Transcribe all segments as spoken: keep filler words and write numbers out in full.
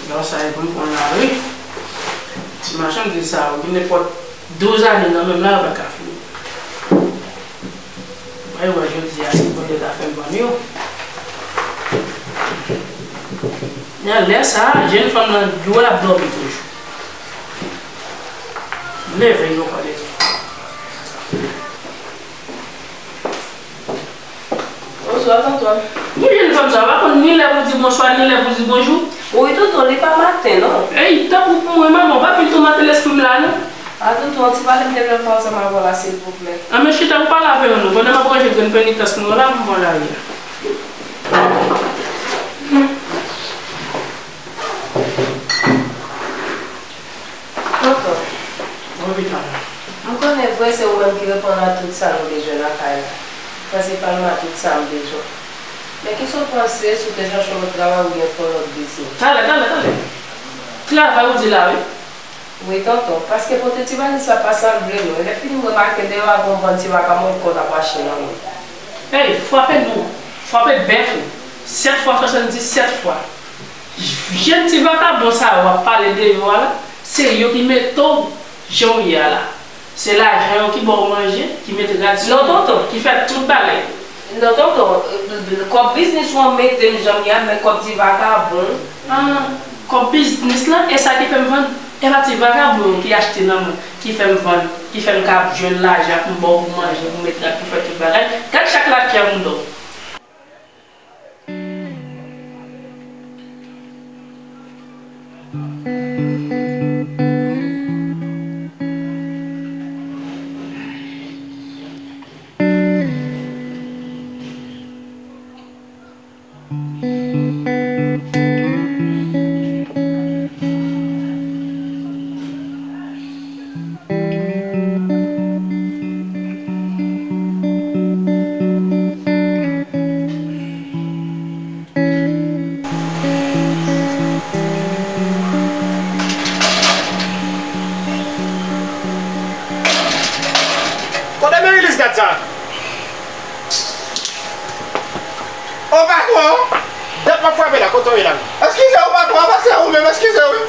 Nan sa e pou m pran la wi. Ti machandiz sa yo, gen nenpòt douz ane nan men m la, yo pa ka fini. Mwen wè jodi a, se kote ta fè m vann yo. Nan lè sa a, jèn fanm nan dwe ap dòmi toujou. M leve yo kòde. Bonswa, tonton. Bon, jèn fanm sa, pa konn ni lè pou di bonswa, ni lè pou di bonjou. Wi, tonton, li pa maten, non. Ey, tanpri pou mwen, manman, pa vin tou maten lespri m la, non. A, tonton, ti pale m te vle fè ansanm avè w la, silvouplè. A, men chita, ou pale avè yo, non. Pandan m ap ranje grenn penitans mwen yo la, m pran lari a. Tonton, m konnen vre se ou menm ki reponn a tout sa nou bezwen nan kay la. Prensipalman tout sa m bezwen. Men kisa w panse si w te chache yon lòt travay oubyen fè yon lòt biznis? Talè, talè, talè. Travay ou di la, wi. Wi, tonton, paske pote ti valiz sa pa sanble nou. Lè fini m remake deyò a gon bann ti vakabon k konn ap mache nan men. Ey, frape nou, frape bèk ou, sèt fwa swasanndisèt fwa. Jèn ti vakabon sa yo w ap pale de yo a la, se yo ki mete w jan w ye a la. Se lajan yo ki ba w manje, ki mete rad sou ou, ki fè tout bagay. Non, tonton, kòb biznis ou an mete m jan m ye a, men kòb ti vakabon. Ah, kòb biznis lan, e sa ki fè m vann. E pa ti vakabon yo ki achte nan mwen, ki fè m vann, ki fè m ka jwenn lajan pou m ba w pou manje, pou m mete rad, pou fè tout bagay. Gad chak lajan m ba w. Kote Merilis gad sa? O patwon, dat m ap frape la, kote w ye la menm? Eskize wi patwon, an pase ou menm, eskize wi.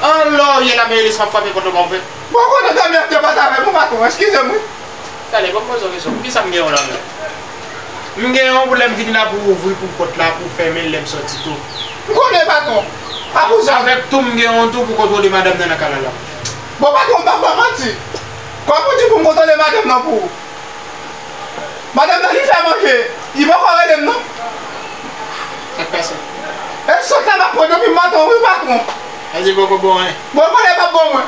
Anlè w ye la Merilis, m ap frape kote w move. Bon, konnen dènye te pase avè m wi patwon, eskize m wi. Talè, ban m poze w kesyon, poukisa m gen w la menm? M gen w pou lè m vini la pou ouvri pou pòt la, pou fèmen l lè m sòti tou. M konnen patwon, pa pou sa. Avèk tou m gen w tou pou kontwole madanm nan nan kay la la. Bon patwon, m p ap ba w manti. Kòman w di pou m kontwole madanm nan pou ou? Madanm nan li fè manje, li poko rele m non. Sa k pase? E sòt la m ap pran depi maten wi patwon. Sa di l poko bon anyen. Bon, l konnen l p ap bon mwen.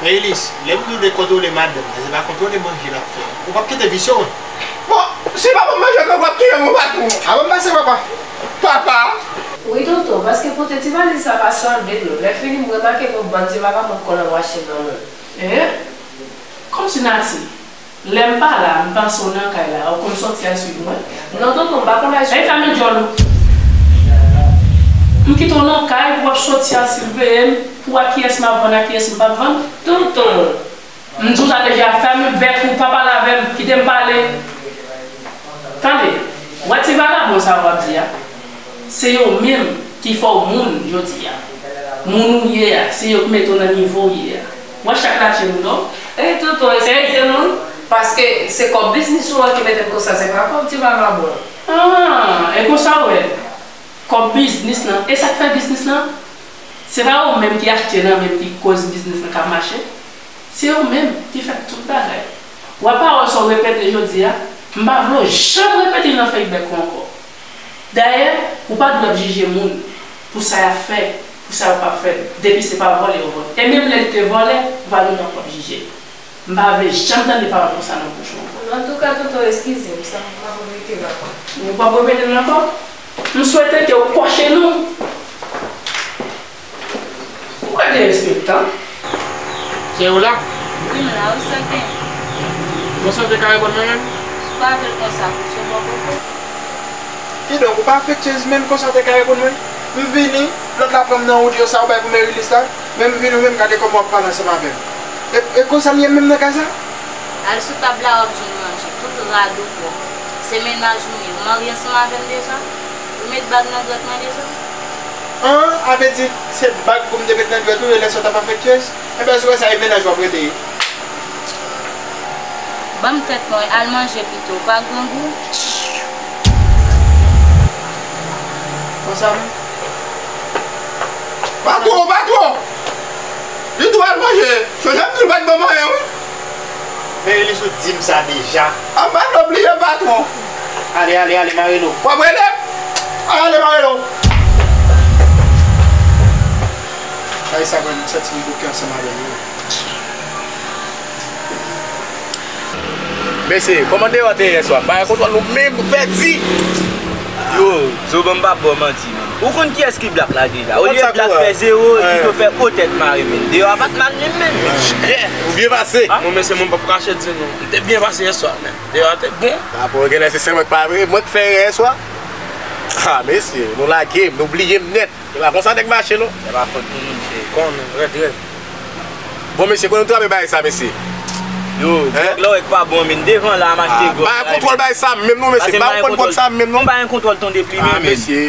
Merilis, lè m di w de kontwole madanm nan, se pa kontwole manje l ap fè. Ou p ap kite visye w. Bon, si l pa ban m manje, l ap touye m wi patwon. A bon, pase papa. Papa. Wi tonton, paske pote ti valiz sa pa sanble nou. Lè fini m remake gon bann ti vakabon k konn ap mache nan men. Eh? Kòmsi Nati? Lè m pa la, m panse w nan kay la, ou konn sòti al swiv mwen? Non tonton, m pa konn al swiv. Ey, fèmen djòl ou. M kite w nan kay pou w ap sòti al siveye m, pou w wè kiyès m ap vann ak kiyès m p ap vann. Tonton. M di w sa deja, fèmen bèk ou, pa pale avè m, kite m pale. Tande, wè ti vagabon sa w ap di a. Se yo menm ki fè w moun jodi a. Moun ou ye a, se yo ki mete w nan nivo w ye a. Wè chak la tchè m non. Ey tonton, eskize m wi, paske se kòb biznis ou an ki mete m konsa, se pa kòb ti vagabon. Ah, e konsa w wè l. Kòb biznis lan, e sa k fè biznis lan? Se pa ou menm ki achte nan men m ki koz biznis lan ka mache? Se ou menm ki fè tout bagay. Wè pawòl sa w repete jodi a, m pa vle w janm repete l nan fèy bèk ou ankò. Dayè, ou pa dwe ap jije moun pou sa y ap fè, pou sa yo p ap fè, depi se pa vòlè yo vòlè. E menm lè l te vòlè, ou pa dwe nan p ap jije l. M pa vle janm tande pawòl konsa nan bouch ou ankò. Antouka, tonton, eskize m, sa m p ap repete l ankò. Ou p ap repete l ankò? M swete ke w kòche non. Ou ka derespektan. Se ou la? Wi, m la, ou sa gen? Konsa w te ka reponn mwen menm? Si w pa vle l konsa, pouse w bò kote. Kidonk, ou pa fè tchèz menm konsa w te ka reponn mwen? M vini, lòt la pran m nan odyo sa ou bay pou Merilis la. Menm vin ou menm, gade kòman w ap pale ansanm avè m. E, e konsa l ye menm nan kay sa? Al sou tab la, w ap jwenn manje. Tout rad ou pwòp. Se mennaj ou ye. Ou marye ansanm avè l deja? Ou met bag nan dwèt mwen deja? An, a vle di, se bag pou m te met nan dwèt ou, e lè sa w t ap afektyez? Enben, si w wè sa, e mennaj w ap rete ye. Ban m tèt mwen, al manje pito, ou pa grangou? Konsa menm? Patwon, patwon! Li tou al manje. Chonje m di l pa t ban m anyen, wi. Men Elis ou di m sa deja. A, m pa vle bliye, patwon. Ale, ale, ale, mare lo. W ap rele m? Ale, mare lo. Ay, sa mwen, m santi m bouke ansanm avè l, wi. Mesye, kòman deyò te ye yèswa? M pa gen kontwòl nou menm, nou pèdi. Yo, Zo, ban m pa ba w manti, man. Ou konn kiyès ki Black la deja? Olye Black fè zewo, pito fè o tèt mare, men. Deyò a pa t mal menm, men. Ou byen pase. Mwen, mesye, mwen p ap kache di nou. M te byen pase yèswa, men. Deyò a te bon. Apre, genlè se sèl mwen k pa vre. Mwen k fè erè yèswa. A, mesye, nou lage m, nou bliye m nèt. Se pa konsa nèg mache, non. Se pa fòt nou, mesye. Konnen, rèd, rèd. Bon, mesye, konnen nou trape bagay sa, mesye. Yo, Grèg la wè k pa bon, men devan la, m achte gròg. Pa gen kontwòl bagay sa menm, non, mesye. Pa gen kontwòl sa menm, non. M pa gen kontwòl ton deplimen, men. Mesye.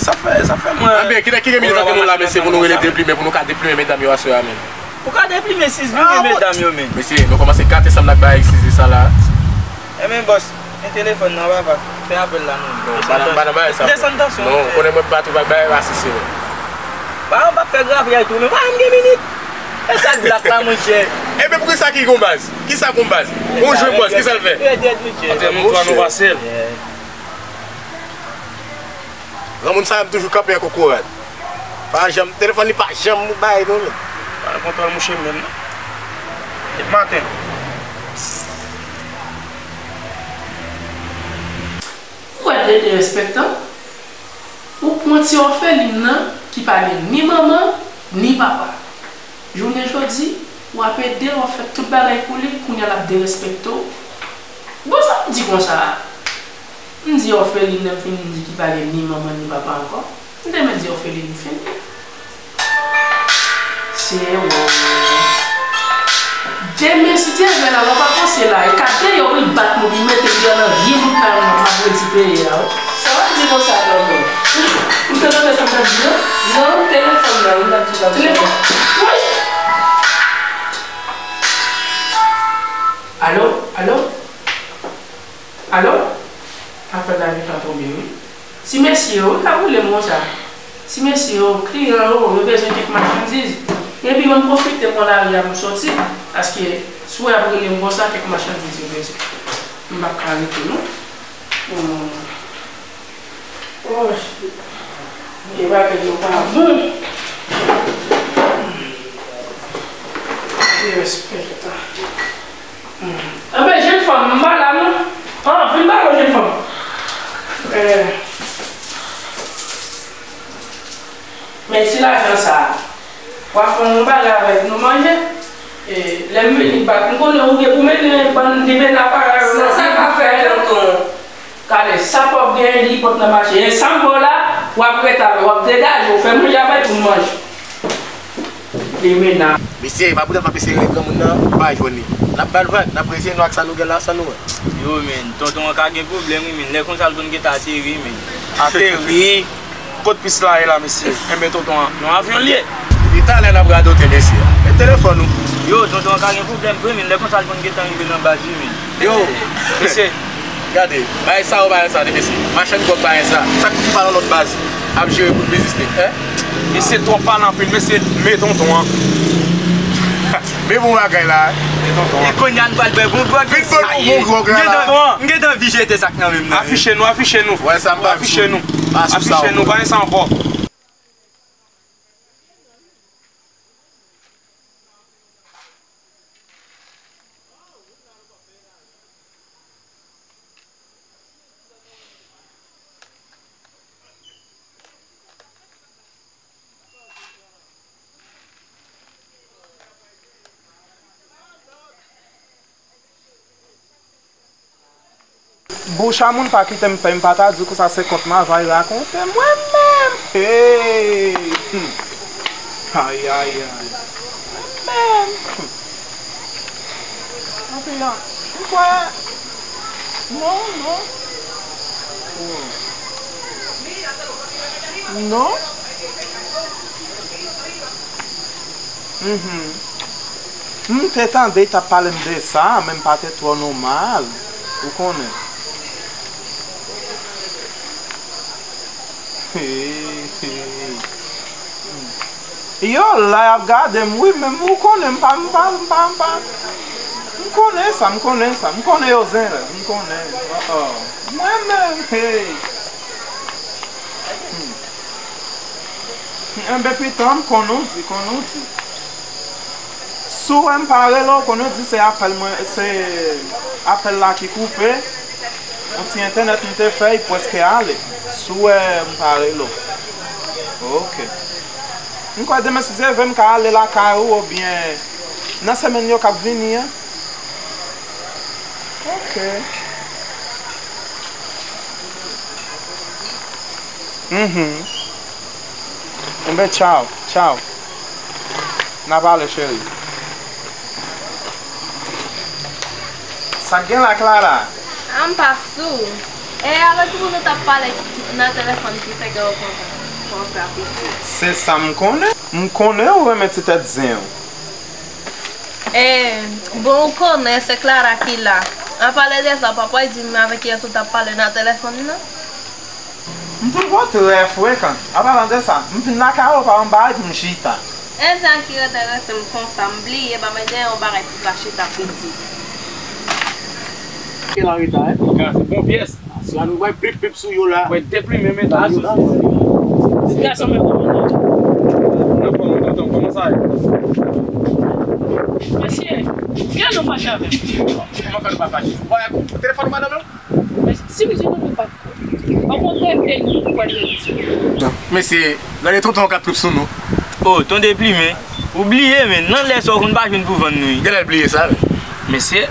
Sa fè, sa fè mwen. Anben, kilè ki gen militante nou la, mesye, pou nou rele deplimen, pou nou ka deplimen medam yo aswè a, men. Ou ka deplimen sis vini medam yo, men. Mesye, nou kòmanse gate sanm ak bagay sis sa la. Enben, bòs. Men telefòn nan, papa. Fè apèl la, non. Bon, pa nan, pa nan bagay sa. Desann tansyon. Non, ou konnen mwen pa tou pa bagay rasise, non. Ba, ou p ap fè grapyay tou, men pa janm gen minit. E sa k Black la, monchè? Enben, poukisa ki gon baz? Kisa gon baz? Ou jwenn bòs, kisa l fè? Antre nou twa, nou pase l. Granmoun sa menm toujou kanpe an kokorat. Pa janm, telefòn li pa janm bay, non, men. Pa nan kontwòl mouche menm, non. Depi maten. Ou wè de derespektan? Ou pran ti òfelin nan ki pa gen ni manman, ni papa. Jounen jodi, w ap ede l, w ap fè tout bagay pou li, kounye a l ap derespekte w. Bon, sa m di konsa a? M di òfelin nan, m fin di ki pa gen ni manman, ni papa ankò. M te mèt di òfelin fini. Seyè, o. Demen, si Dye vle, la, w ap avanse la. E ka deyò pou l bat nou, pou l mete deyò nan vye bout kay nou, m ap redi peye a, wi. Sa w ap di konsa, tonton? M te tande sa m t ap di, non? Non, telefòn nan, wi, m t ap di konsa. Telefòn? Wi! Alo? Alo? Alo? Apèl la gentan tonbe, wi. Ti mesye yo, wi, k ap rele m konsa. Ti mesye yo, kliyan yo, yo bezwen kèk machandiz. Epi mwen pwofite pran lari a pou m soti, paske si w wè y ap rele m konsa, kèk machandiz yo bezwen. M p ap ka rete, non. Hmm. Oh, shit. E bagay yo pa bon. Derespektan. Enben, jenn fanm, m pa la, non. An, vin pale, jenn fanm. Eh. Men ti lajan sa a, w a fè yon bagay avèk nou manje. E, lè m vini bat, m konnen ou gen pou mennen bann demen aparèy yo nan. Sa, sa ka fè, tonton. Gade, sa pòv gen, li pot nan mache. E sa m ba w la, w ap ret avè, w ap degaje, w fè manje avè tou manje. Li mena. Mesye, pa pou dat m ap eseye rele granmoun nan, m pa jwenn li. N ap ba l vag, n ap reziye nou ak sa nou gen la, sa nou wè. Yo, men, tonton an ka gen pwoblèm, wi, men. Lè konsa l konn gentan ateri, men. Ateri? Kot pis la ye la, mesye? Enben, tonton an, yon avyon l ye. Depi talè n ap radote, mesye. E telefòn ou? Yo, tonton an ka gen pwoblèm vre, men. Lè konsa l konn gentan rive nan baz, wi, men. Yo, mesye, gade, bagay sa yo, bagay sa, mesye. Machann gwòg, bagay sa. Sa k pou ki pa nan lòt baz ap jere pou biznis li, en? Mesye twòp pale anpil, mesye, men tonton an. Men bon bagay la. Men tonton an. E kounye a n pral bwè bon gwòg. Vin ban nou bon gwòg la. M gentan anvi jete sa k nan men m nan. Afiche nou, afiche nou. Wè sa m pral di w. Afiche nou. Afiche nou, pa gen sa ankò. Bouch a moun pa kite m fè, m pa ta di konsa se kont m a va rakonte mwen menm. Hey! Hmm. Ay, ay, ay. Men, anpil an. M kwè. Non, non. Oh. Non. Mhm. M te tande y t ap pale m de sa, men m pa te twò nòmal. Ou konnen. Yo la y ap gade m, wi, men ou konnen m pa, m pa, m pa, m pa. M konnen sa, m konnen sa, m konnen yo zen, m konnen. Oh, oh. Mwen menm, hey. Hmm. Enben, pita, m konn ou di, konn ou di. Si w wè m pa rele w, konn ou di se apèl mwen, se apèl la ki koupe. Yon ti entènèt m te fè, li prèske ale. Si w wè m pa rele w. Ok. M kwè demen si Dye vle m ka ale lakay ou oubyen nan semèn yo k ap vini an. Ok. Mhm. Enben, tchaw, tchaw. N a pale, cheri. Sa k gen la, Clara? A, m pa sou. E alò, ki moun ou t ap pale nan telefòn ki fè gen w kontan konsa, piti? Se sa m konnen. M konnen ou renmen ti tèt zen w. E, bon, ou konnen, se Clara ki la. An pale de sa, papa di m avèk kiyès ou t ap pale nan telefòn nan? M toujou trè frekan. An palan de sa, m vin lakay ou pa yon bagay pou m chita. E sa ki enterese m konsa, m bliye, pa mwen gen yon bagay pou m ka chita piti. Ki la reta, eh? Ka se bon pyès. Si la nou bay pip pip sou yo la. Mwen deplimen medam yo la. Ti gason men kòman nou? Nan fòm, tonton, kòman sa ye? Mesye, kè nou fache avè m? Kòman fè nou pa fache? Ou pa wè telefòn madanm yo? Men si m di nou, nou pa t kwè. Okontrè, e nou ki kwè l reyisi. Mesye, gade tonton k ap twoup sou nou. O, tonton deplimen. Ou bliye, men, nan lè sa w konn pa jwenn pou vann nou. Genlè l bliye sa, men. Mesye,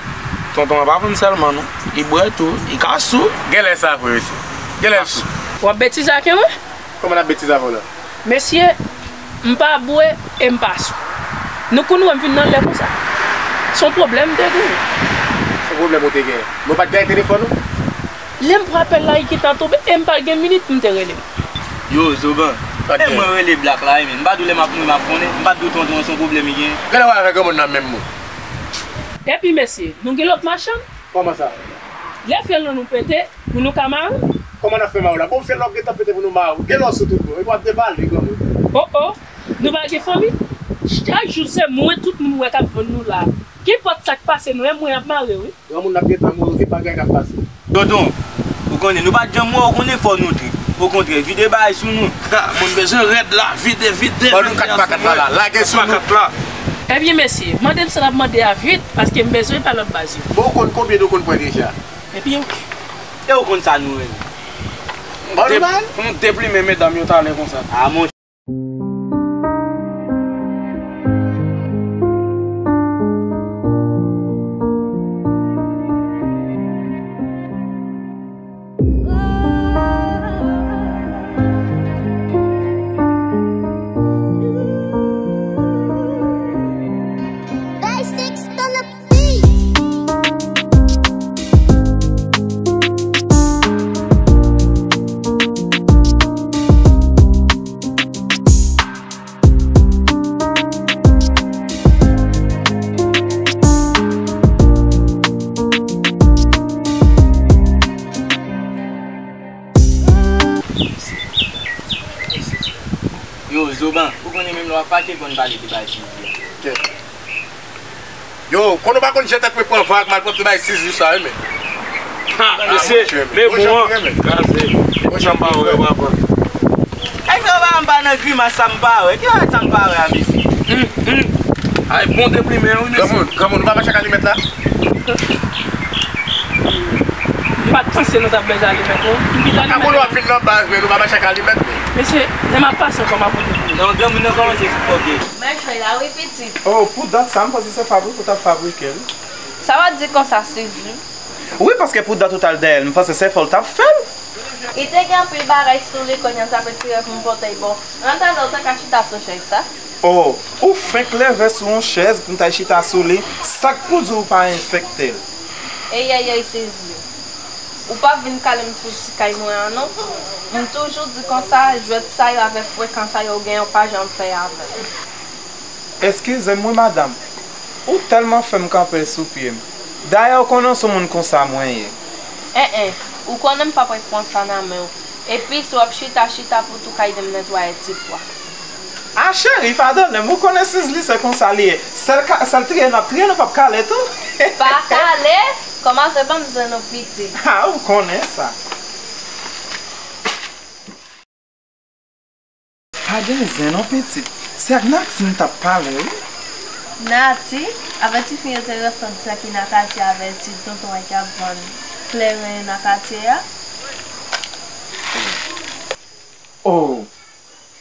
tonton an pa vann sèlman, non. Li bwè tou, li ka sou. Genlè sa vre, mesye. Genlè l sou. W ap betize ak mwen? Kòman n ap betize avè w la? Mesye, m pa bwè e m pa sou. Nou konn wè m vin nan lè konsa. Se yon pwoblèm m te genyen. Se yon pwoblèm ou te genyen. Men w pa t gaye telefòn ou? Lè m pran apèl la, li gentan tonbe e m pa t gen minit pou m te rele l. Yo, Zoban, e mwen rele Black la, wi, men. M pa di w lè m ap mouri, m ap konnen. M pa t di w tonton an se yon pwoblèm li genyen. Genlè w avè granmoun nan menm, mwen. Epi, mesye, nou gen lòt machann? Kòman sa? Lè fyèl nan nou pete, pou nou ka mare. Kòman n ap fè mare w la? Bon, fyèl la w gentan pete pou nou mare w. Gen lòs sou tout bon. Epi w ap debale, granmoun. O, o, nou pa gen fanmi? Chak jou se mwen tout moun wè k ap vann nou la. Kenpòt sa k pase nou, e mwen y ap mare, wi. Granmoun n ap gentan mouri, se bagay k ap pase. Tonton, ou konnen, nou pa t janm wè w, ou konnen fò nou trip. Okontrè, vide bagay sou nou. Ha, moun bezwen rèd la, vide, vide. Ban nou kat pa kat la, la, lage sou nou. Ebyen, mesye, mande m sa n ap mande a vit, paske m bezwen pa lòt baz yo. Bon, ou konn konbyen nou konn pran deja? Ebyen, oke. E ou konn sa nou renmen. Bon, nou pa. Pou nou deplimen medam yo talè konsa. A, mon Yo, Zoban, ou konnen menm lè w ap fache fò n pale de bagay serye. Yo, konnen w pa konn jan tèt mwen pran vag, m al pran ti bay sis jou sa, wi, men. Ha, mesye, men bon an, kraze. Bon jan m pa wè, papa. Èske w pa m pa nan grimas sa m pa wè? Ki bagay sa m pa wè a, mesye? Hum, hum. Ay, bon deplimen, wi, mesye. Granmoun, granmoun, nou pa mache ak alimèt la? M pa t panse nou t ap bezwen alimèt, non. M vin alimèt. Kamoun w ap vin nan baz, men nou pa mache ak alimèt, men. Mesye, lè m ap pase ankò, m ap pote pou nou. Non, granmoun nan kòmanse foke. Mèchè la, wi, pitit. Oh, poud dat sa, m panse se fabrik ou t ap fabrike l. Sa w ap di konsa, Sizi? Wi, paske poud dat ou t al dèyè l, m panse se fè w t ap fè l. Li te gen anpil bagay sou li, kounye a sa fè ti rèv m pote l ba w. Annatandan, ou ta ka chita sou chèz sa. Oh, ou fenk leve sou yon chèz pou m t al chita sou li, sa k pou di w pa enfekte l? Ey, ey, ey, Sizli. Ou p ap vin kale m sou ti kay mwen an non. M toujou di konsa, jwèt sa yo avèk frekan sa yo genyen, ou pa janm fè avè m. Eskize m wi, madanm. Ou tèlman fè m kanpe sou pye m. Dayè, ou konnen se yon moun konsa mwen ye. En en, ou konnen m p ap ret pran sa nan men w. Epi, si w ap chita, chita pou tou ka ede m netwaye ti pwa. A cheri, padone m, ou konnen Sizli se konsa li ye. Sèl ka, sèl triye n ap triye, nou p ap kale tou. Pa kale, kòmanse ban m zen non pitit. A, ou konnen sa. Pa gen zen non pitit. Se ak Nati m t ap pale wi. Nati? Avèk tifi enteresan sa ki nan katye a, avèk ti tonton an k ap vann kleren nan katye a? Oh,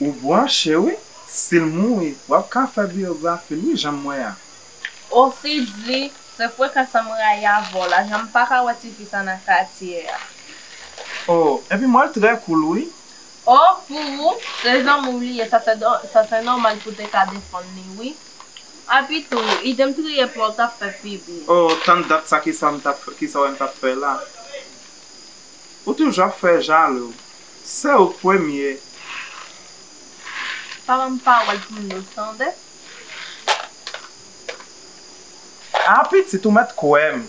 ou branche wi. Si l mouri, w ap ka fè biyografi l wi, jan m wè a. Oh, Sizli, se frekan sa m rayi avè w la, jan m pa ka wè tifi sa nan katye a. Oh, epi m wè l trè cool wi. Oh, pou ou, se zanmi w li ye, sa se do-, sa se nòmal pou te ka defann li wi. Epi tou, ide m triye pwa w t ap fè pi byen. Oh, tann dat sa, kisa m t ap fè, kisa w wè m t ap fè la? Ou toujou ap fè jalou. Se ou k premye. Pa ban m pawòl pou m dous, tande? A pitit, ou mèt kwè m.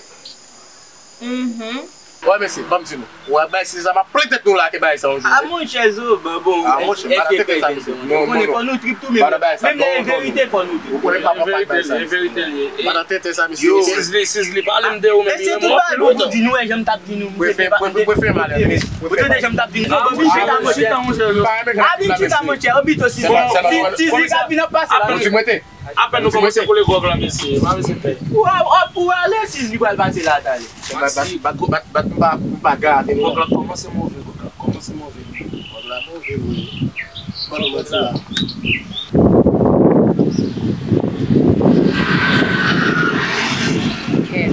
Mhm. Wè mesye, ban m di nou. Wè bay Sizli sa, m ap plen tèt nou la ke bay sa yon jou. A monchè Zoban, bon. A monchè, madan tenten sa mesye. Non, non, non. Fò nou trip tou menm. Menm lè e verite fò nou trip. Ou konnen papa pa bay sa. E verite l ye. Madan tenten sa mesye. Sizli, Sizli, pale m de ou menm. Mesye, tout bagay bon pou di nou, wè jan m t ap di nou. Prefere, prefere, prefere m ale. Ou tande jan m t ap di nou. Abit chita monchè. Abit chita monchè, abit osi. Si, si, si, si, Apèn nou kòmanse koule gwòg la, mesye. Pa mesye fè. Ou, ou, ou ale, Sizli pral pase la, talè. Bat, bat, bat, bat, m pa, m pa gade, non. Gwòg la kòmanse move, gwòg la kòmanse move. Gwòg la move, wi. Gwòg la. Kèt.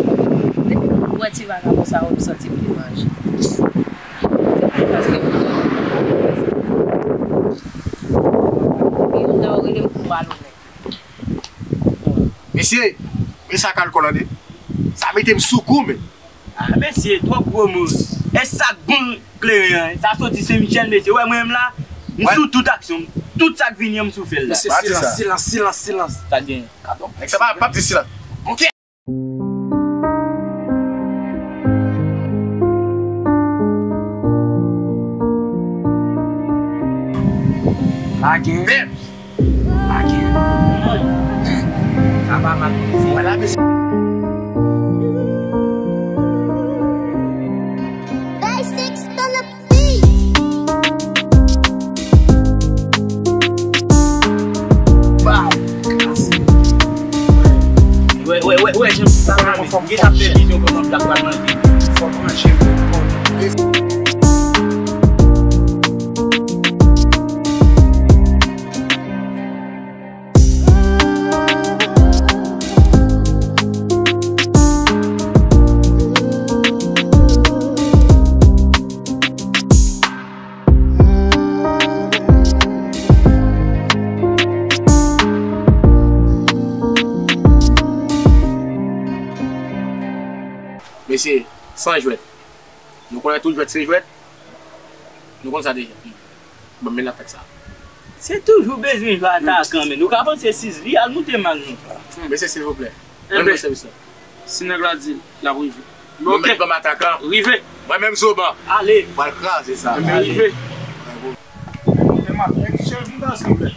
Depi m wè ti vagabon sa yo, m santi m te manje. Se pa paske m konn fè sa. Epi yon lè yo rele m pou m al Mesye, men sa k alkòl an de. Sa mete m sou kou, men. Ah, mesye, twòp gwo mo. E sa k bon kleren an? Sa soti Sen Michèl, mesye. Wè, mwen menm la, m sou tout aksyon. Tout sa k vini an, m sou fè l la. Mesye, silans, silans, silans, silans. Sa k genyen? Nèg sa pa, p ap di silans. Bouke! Pa gen. Pa gen. Sa pa mal pou mesye. Vwala, mesye. Wè, wè, wè, wè, jan sa la, men. Gen t ap fè vizyon kòman blak pral manje. Fòk manje, men. Mesye, san jwèt. Nou konnen tout jwèt se jwèt. Nou konn sa deja. Ban m men latak sa. Se toujou bezwen jwe atakan, men. Ou ka panse Sizli al moute mal, non. Mesye, silvouplè. Rann mwen sèvis la. Si nèg la di l ap rive. Bon, mèt ban m atakan. Rive. Mwen menm Zoban. Ale. Pral kraze sa. Enben, rive. Enben, rive. Enben, rive.